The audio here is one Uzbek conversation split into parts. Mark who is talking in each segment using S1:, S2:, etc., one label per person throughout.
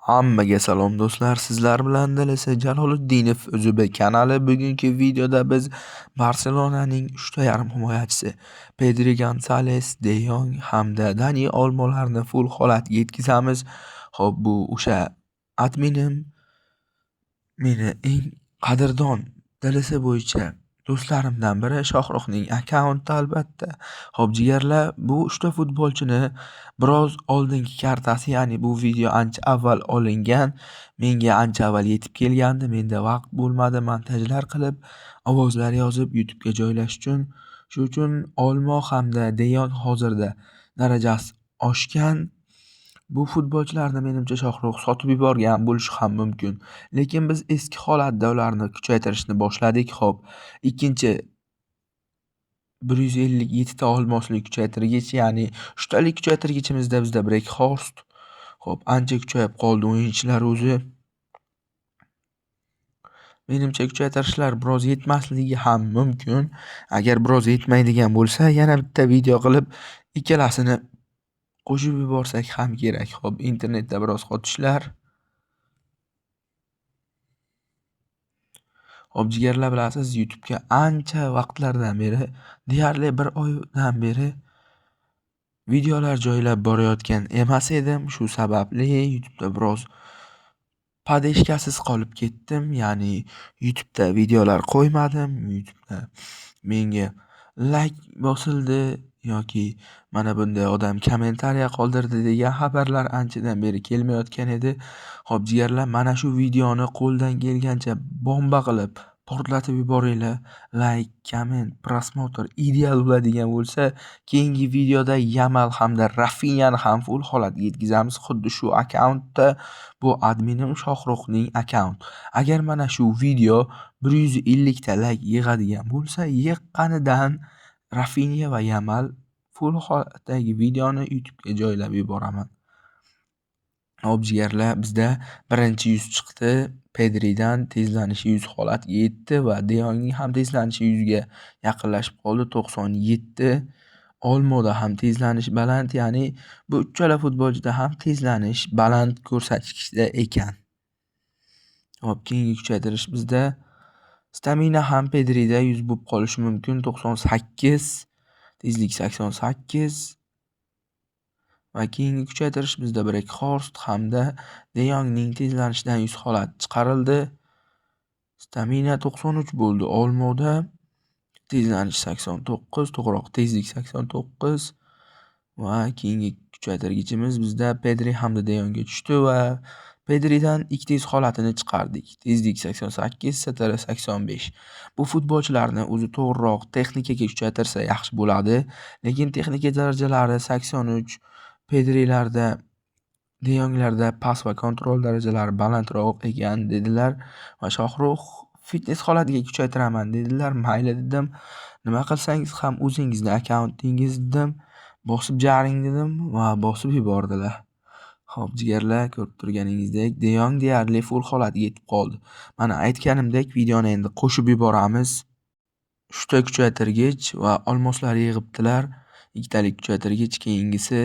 S1: Hammaga salom do'stlar, sizlar bilan DLS Jaloliddinov UZB kanali. Bugungi videoda biz Barselonaning 3 ta yarim himoyachisi Pedri Gonzales, De Jong hamda Dani Olmolarni full holatga yetkazamiz. Xo'p, bu o'sha adminim, meni eng qadrdon DLS bo'yicha do'stlarimdan biri Shohruxning akkaunti albatta. Xo'p, jigarlar, bu 3 ta futbolchini biroz oldingi kartasi, ya'ni bu video ancha avval olingan. Menga ancha avval yetib kelgandi. Menda vaqt bo'lmadi montajlar qilib, ovozlar yozib YouTube'ga joylash uchun. Shu uchun Olmo hamda De Jong hozirda darajasi oshgan. Bu futbolchilarni menimcha Shohrux sotib yuborgan bo'lishi ham mumkin. Lekin biz eski holatda ularni kuchaytirishni boshladik. Xo'p, ikkinchi 157 ta olmosli kuchaytirgich, ya'ni 3 talik kuchaytirgichimizda bizda Brekhorst. Xo'p, ancha kuchayib qoldi o'yinchilar o'zi. Menimcha kuchaytirishlar biroz yetmasligi ham mumkin. Agar biroz yetmaydigan bo'lsa, yana bitta video qilib ikkalasini qo'shib yuborsak ham kerak. Xo'p, internetda biroz qotishlar. Xo'p, jigarlar, bilasiz, YouTube'ga ancha vaqtlardan beri, deyarli bir oydan beri videolar joylab borayotgan emas edim. Shu sababli YouTube'da biroz podeshkasiz qolib ketdim. Ya'ni YouTube'da videolar qo'ymadim. YouTube'da menga like bosildi yoki mana bunday odam kommentariya qoldirdi degan xabarlar anchadan beri kelmayotgan edi. Xo'p, jigarlar, mana shu videoni qo'ldan kelgancha bomba qilib portlatib yuboringlar. Like, komment, prosmotr ideal bo'ladigan bo'lsa, keyingi videoda Yamal hamda Rafinyani ham full holatga yetkazamiz. Xuddi shu akkauntda, bu adminim Shohruxning akkaunt. Agar mana shu video 150 ta like yig'adigan bo'lsa, yiqqanidan Rafinya va Yamal full holatdagi videoni YouTube'ga joylab yuboraman. Xo'p, jigarlar, bizda birinchi yuz chiqdi. Pedridan tezlanishi 100 holatga yetdi va De Jongning ham tezlanishi 100 ga yaqinlashib qoldi, 97. Olmoda ham tezlanish baland, ya'ni bu uchala futbolchida ham tezlanish baland ko'rsatkichda ekan. Xo'p, keyingi kuchaytirish bizda stamina ham Pedrida 100 bo'lib qolishi mumkin, 98, tezlik 88. Va keyingi kuchaytirish bizda Brekhorst hamda De Jongning tezlanishidan 100 holat chiqarildi. Stamina 93 bo'ldi Olmoda. Tezlanish 89, to'g'riroq tezlik 89. Va keyingi kuchaytirgichimiz bizda Pedri hamda De Jongga tushdi va Pedridan ikkita 100 holatini chiqardik. Tezlik 88, STR 85. Bu futbolchilarni o'zi to'g'riroq texnikaga kuchaytirsa yaxshi bo'ladi. Lekin texnika darajalari 83, Pedrilarda, De Jonglarda pas va kontrol darajalari balandroq ekan dedilar va Shohrux fitness holatiga kuchaytiraman dedilar. Mayli dedim. Nima qilsangiz ham o'zingizni akkauntingiz dedim. Bosib jaring dedim va bosib yubordilar. Xo'p, jigarlar, ko'rib turganingizdek, De Jong deyarli full holatga yetib qoldi. Mana aytganimdek, videoni endi qo'shib yuboramiz. 3 ta kuchaytirgich va olmoslar yig'ibdilar. Ikkitalik kuchaytirgich keyingisi.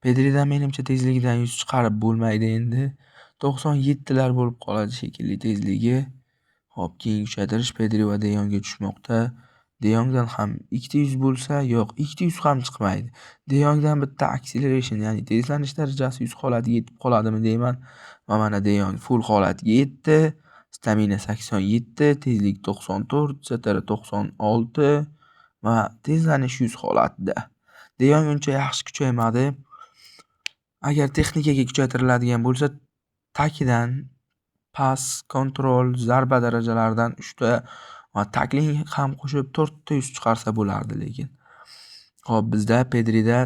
S1: Pedridan menimcha tezligidan 100 chiqarib bo'lmaydi endi. 97lar bo'lib qoladi shekilli tezligi. Xo'p, keyingi kuchaytirish Pedri va De Jongga tushmoqda. De Jongdan ham ikkita 100 bo'lsa, yo'q, ikkita 100 ham chiqmaydi. De Jongdan bitta acceleration, ya'ni tezlanish darajasi 100 holatiga yetib qoladimi deyman. Va mana De Jong full holatga yetdi. Stamina 87, tezlik 94, STR 96 va tezlanish 100 holatida. De Jong uncha yaxshi kuchaymadi. Agar texnikaga kuchaytiriladigan bo'lsa, takidan pas, kontrol, zarba darajalaridan 3 ta va takling ham qo'shib 4 ta 100 chiqarsa bo'lardi lekin. Xo'p, bizda Pedrida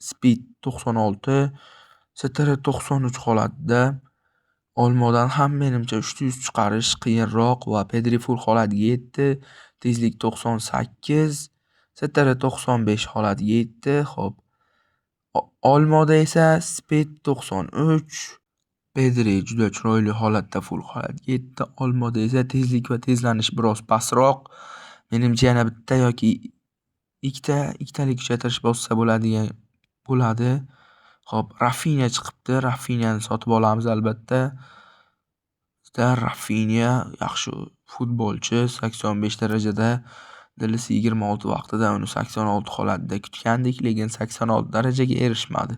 S1: speed 96, STR 93 holatida. Olmodan ham menimcha 3 ta 100 chiqarish qiyinroq va Pedri full holatga yetdi. Tezlik 98, STR 95 holatiga yetdi. Xo'p. Olmoda esa speed 93. Pedri juda chiroyli holatda full holatga yetdi. Olmoda esa tezlik va tezlanish biroz pastroq. Menimcha yana bitta yoki ikkitalik kuchaytirish bossa bo'ladigan bo'ladi. Xo'p, Rafinya chiqibdi. Rafinyani sotib olamiz albatta. Bizda Rafinya yaxshi futbolchi, 85 darajada. DLC 26 vaqtida uni 86 holatida kutgandik, lekin 86 darajaga erishmadi.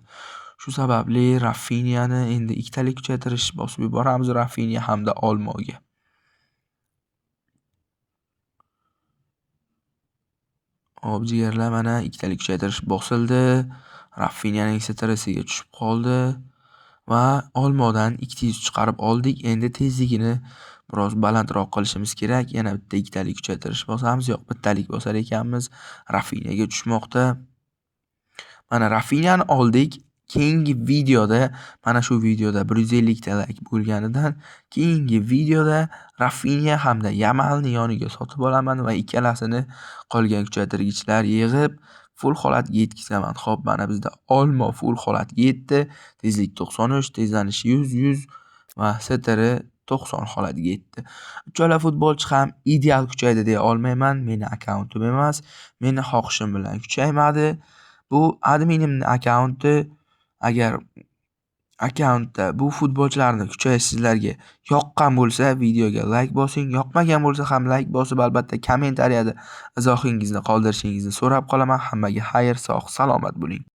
S1: Shu sababli Rafinyani endi ikkitalik kuchaytirish bosib yuboramiz Rafinya hamda Olmoga. Hop, jigarlar, mana ikkitalik kuchaytirish bosildi. Rafinyaning STRsiga tushib qoldi va Olmodan 200 chiqarib oldik. Endi tezligini biroz balandroq qilishimiz kerak. Yana bitta ikkitalik kuchaytirish bosamiz. Yo'q, bittalik bosar ekanmiz. Rafinyaga tushmoqda. Mana Rafinyani oldik. Keyingi videoda, mana shu videoda 150 ta like bo'lganidan keyingi videoda Rafinya hamda Yamalni yoniga sotib olaman va ikkalasini qolgan kuchaytirgichlar yig'ib full holatga yetkazaman. Xo'p, mana bizda Olmo full holatga yetdi. Tezlik 93, tezlanish 100, 100 va STR 90 holatga yetdi. Uchala futbolchi ham ideal kuchaydi deya olmayman. Meni akkauntim emas, meni xohishim bilan kuchaymadi. Bu adminimning akkaunti. Agar akkauntda bu futbolchilarni kuchayish sizlarga yoqqan bo'lsa, videoga like bosing, yoqmagan bo'lsa ham like bosib, albatta kommentariyada izohingizni qoldirishingizni so'rab qolaman. Hammaga xayr, sog', salomat bo'ling.